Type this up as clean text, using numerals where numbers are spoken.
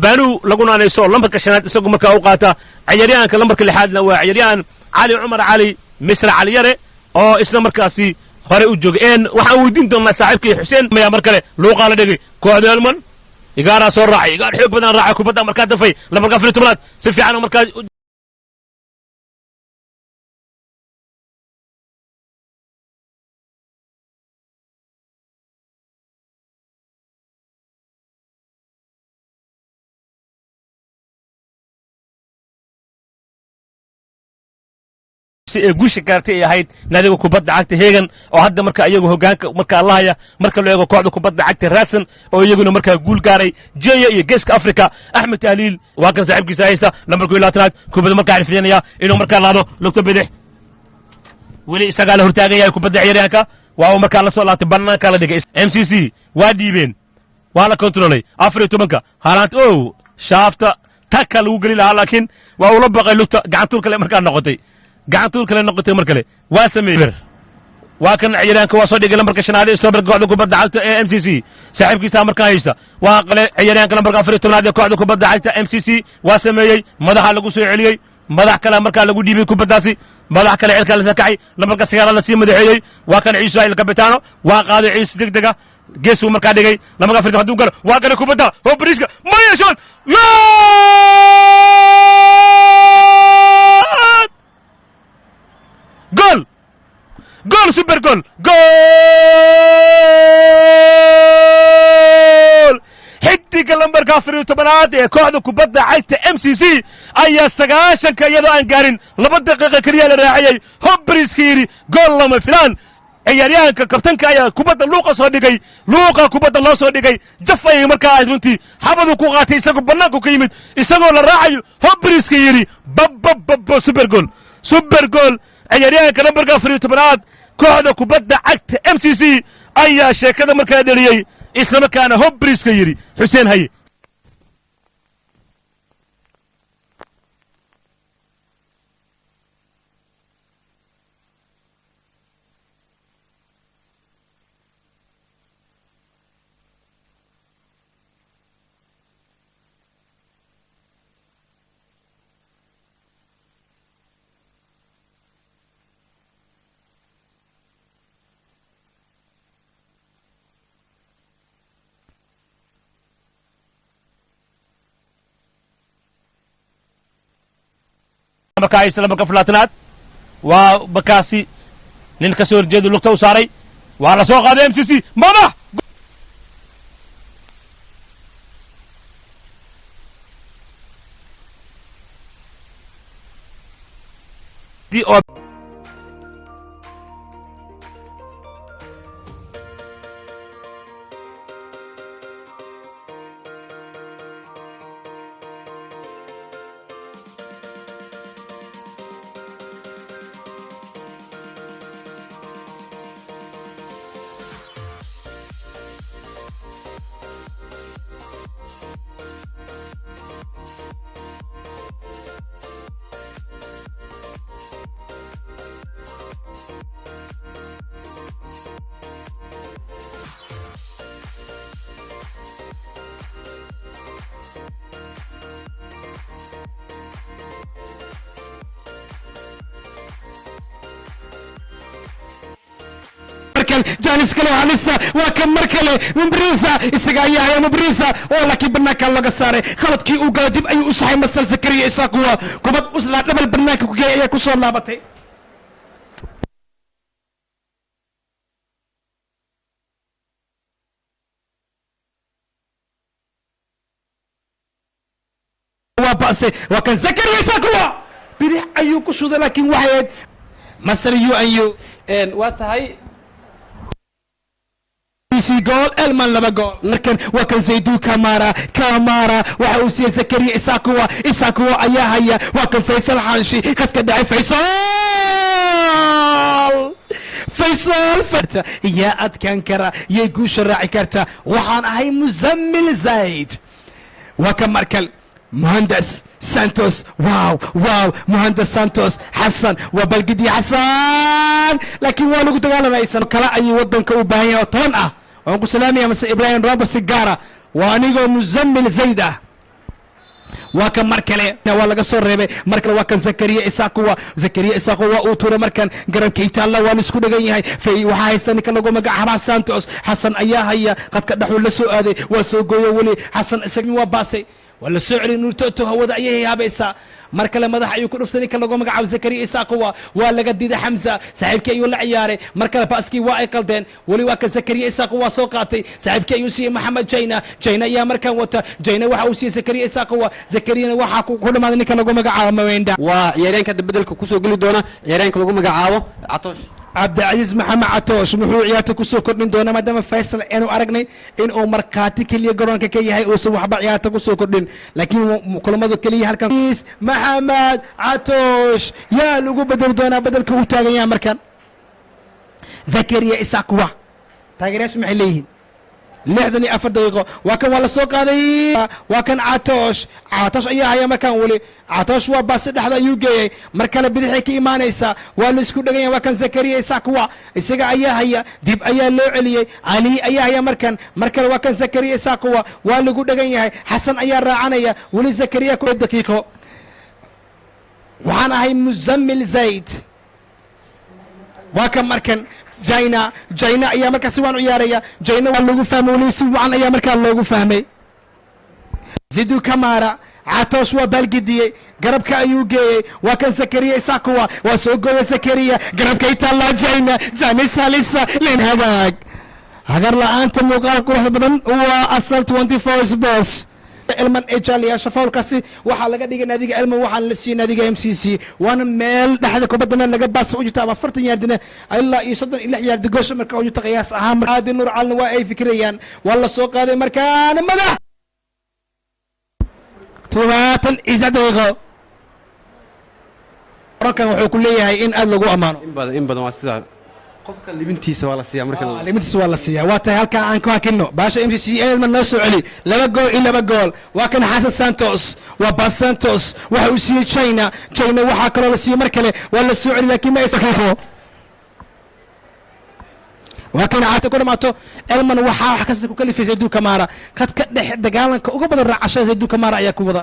Baanuu lagu naanayso lambarka shanaad isagu markaa u qaata. Ciyaaryahanka lambarka lixaadna waa ciyaaryahan Cali Cumar Cali Misra Cali Yare oo isla markaasi hore u joogay. Waxaan weydiin doonaa saaxiibkii Xuseen maya. Mar kale luuqaa la dhigay kooxda Elman. Igaaraa soo raacay, Igaar xoog badan raacay kubadda, markaa dafay lambarka 14aad si fiican oo markaa ee guusha gaartay ay ahayd naadiga kubadda cagta Heegan, oo hadda marka iyagu hogaanka markaa lahaya marka loo eego kooxda kubadda cagta Raasan oo iyaguna markaa guul gaaray Jenya iyo Geeska Afrika. Axmed Tahliil waa kan saaxiibkiisa haysta lambarka 20aad, kubadda markaa xirfiyanaya inuu markaa laado lugta bidix. Weli isagaa la hortaagan yahay kubadda ciyaaryahanka, waa uu markaa la soo laabtay, bannaanka la dhigay. MCC waa dhiibeen, waa la kontrolay 14-ka haalaant o shaafta taka lagu geli lahaa, laakiin waa uu la baqay lugta, gacantuur kale markaa noqotay, gacantuur kale noqotay. Mar kale waa sameeyey, waa kan ciyaaryahanka waa soo dhigay lambarka shanaad ee soo kooxda kubadda cagta ee MCC, saaxiibkiisa markaa haysta. Waa qale ciyaaryahanka lambarka 14aad ee kooxda kubadda cagta MCC, waa sameeyey, madaxa lagu soo celiyey, madax kale markaa lagu dhiibay kubaddaasi, madax kale cirkaa la kacay, lambarka sagaalaad la sii madaxeeyey. Waa kan Ciiso Il Capitano, waa qaaday Ciise, degdega geesuu markaa dhigay lambarka 14. Hadduu galo, waa galay kubadda oo bariiska maya shot goal, goal, super goal, goal! Xidiga lambarka 14aad ee kooxda kubadda cagta MCC ayaa 90-ka iyadoo aan gaarin 2 daqiiqa keliya la raaciyey hobriska yidhi gool lama filaan. Ciyaaryahanka kabtanka ayaa kubadda luuqa soo dhigay, luuqa kubadda loo soo dhigay, jaf ayay markaa ahayd runtii, xabadu ku qaatay, isagoo bannaanku ka yimid, isagoo la raacayo hobriska yidhi babbababbo, super goal, super goal! Ciyaaryahanka lambarka 14aad kooxda kubadda cagta MCC ayaa sheekada markaa dheliyey, islamarkaana hobriska yidhi. Xuseen haye. Markaa isla marka 24aad waa markaasi nin ka soo horjeedu lugta u saaray, waa la soo qaaday MCC madax. Oo Chance kale halisa, waa kan mar kale Mubrisa, isaga ayaa haya Mubrisa oo laakiin banaanka laga saaray. Khaladkii uu galay dib ayuu u saxay Master Zakariya Isaaquwa, kubad uslaa dhabal banaanka ku geeyay ayaa ku soo laabatay. Waa ba'se, waa kan Zakariya Isaaquwa, bidix ayuu ku shuday, laakiin waxay ahayd Master u n u. Waa tahay. Gool Elman, 2 gool. Markan waa kan Zaydu Kamara, Kamara waxa uu siiyey Zakariya Isakuwa, Isakuwa ayaa haya, waa kan Faysal Xaanshi, khadka dhacay, Faysal, Faysal farta yaa adkaan kara, yay guusha raaci karta. Waxaan ahay Muzammil Zaid. Waa kan markal Muhandas Santos, wow wow, Muhandas Santos Xasan, waa balgidi Xasan, laakiin waa lagu dagaalamaya. Kale ayuu waddanka u baahan yahay oo 10 ah. Waan ku salaamaya Mase Ibrahim Rombo si gaara, waa anigoo Muzammil Zayd ah. Waa kan mar kale, waa laga soo reebay. Mar kale waa kan Zakariya Isaaquwa. Zakariya Isaaqo waa uu tuuray markan garabka Itaalla. Waa la isku dhegan yahay. Fay waxaa haysta ninka lagu magacaaba Santos. Xasan ayaa haya, qadka dhexuu la soo aaday, waa soo gooyo weli Xasan, isagii waa baasay, waa la soo celiyay. Nuurtoto hawada ayay haabaysaa. Mar kale madax ayuu ku dhuftay ninka lagu magacaabo Zakariya Isaaquwa. Waa laga diiday. Xamza saaxiibkii ayuu la ciyaaray. Mar kale baaskii waa ay qaldeen. Weli waa ka Zakariya Isaaq, waa soo qaatay, saaxiibkii ayuu siiyey Maxamed Jayna. Jayna ayaa markan wata. Jayna waxa uu siiyey Zakariya Isaaquwa. Zakariyana waxaa ku dhamaaday ninka lagu magacaabo Mawenda. Waa ciyaaryaanka hadda bedelka kusoo geli doona, ciyaaryaanka lagu magacaabo Catoosh. Cabdicasiis Maxamed Catoosh muxuu ciyaarta kusoo kordhin doonaa, maadaama Faysal aanu aragnay in uu markhaati keliya garoonka ka yahay, uusan waxba ciyaarta kusoo kordhin, laakiin kulamada keliya halkan? Maxamed Catoosh yaa lagu bedeli doonaa? Bedelka uu taagan yahay markan Zakariya Isaaquwa. Taageerayaashu maxay leeyihiin? 64 daqiiqo. Waa kan, waa la soo qaaday. Waa kan Catoosh. Catoosh ayaa haya markaan weli. Catoosh waa baasi, dhexda ayuu geeyey. Mar kale bidixay ka imaanaysaa, waa la isku dhegan yahay. Waa kan Zakariya Isaaquwa, isaga ayaa haya, dib ayaa loo celiyey. Cali ayaa haya markan. Mar kale waa kan Zakariya Isaaquwa, waa lagu dhegan yahay. Xasan ayaa raacanaya weli Zakariya. Daqiiqo. Waxaan ahay Muzammil Zayd. Waa kan markan Jaina. Jaina ayaa markaa si waan u ciyaaraya. Jaina waa lagu fahmay weliba, si wacan ayaa markaa loogu fahmay. Zidu Kamara. Catoosh waa baalgediyey, garabka ayuu geeyey. Waa kan Zakariya Isakuwa, waa soo gooya Zakariya, garabka itaallaa Jaina Janis halisa len hagaag hagar la'aanta. Muuqaal quruxda badan waa Asal 24 Sports. Elman ee jaalayaasha, fawlkaasi waxaa laga dhigay naadiga Elman, waxaana la siiyey naadiga MCC. Waana meel dhexda kubadda, meel laga baasa u jirta ama 40 yaardina ilaa iyo 36 yaardi goosha marka u jirta qiyaas ahaan. Aadi Nuur Calina waa ay fikirayaan. Waa la soo qaaday markaana madax. 73 daqiiqo. Orankan wuxuu ku leeyahay in aad lagu ammaano. In badan, in badan. Waa sidaa, qofka libintiisa waa la siiyaa marka Libintiisa waa la siiyaa. Waa tahay, halkaa aan ku hakino baasha. MCC Elman noo soo celi. 2 gool iyo 2 gool. Waa kan Xasan Santos, waa Bas Santos, waxa uu siiyey China. China waxaa kaloo la siiyey mar kale, waa la soo celi, laakiin ma aysan. Waa kan caata ku dhamaato. Elman waxaa wax kasta ku kalifay Zaydu Kamara, khadka dhex dagaalanka uga badan raacashada Zaydu Kamara ayaa ku wada.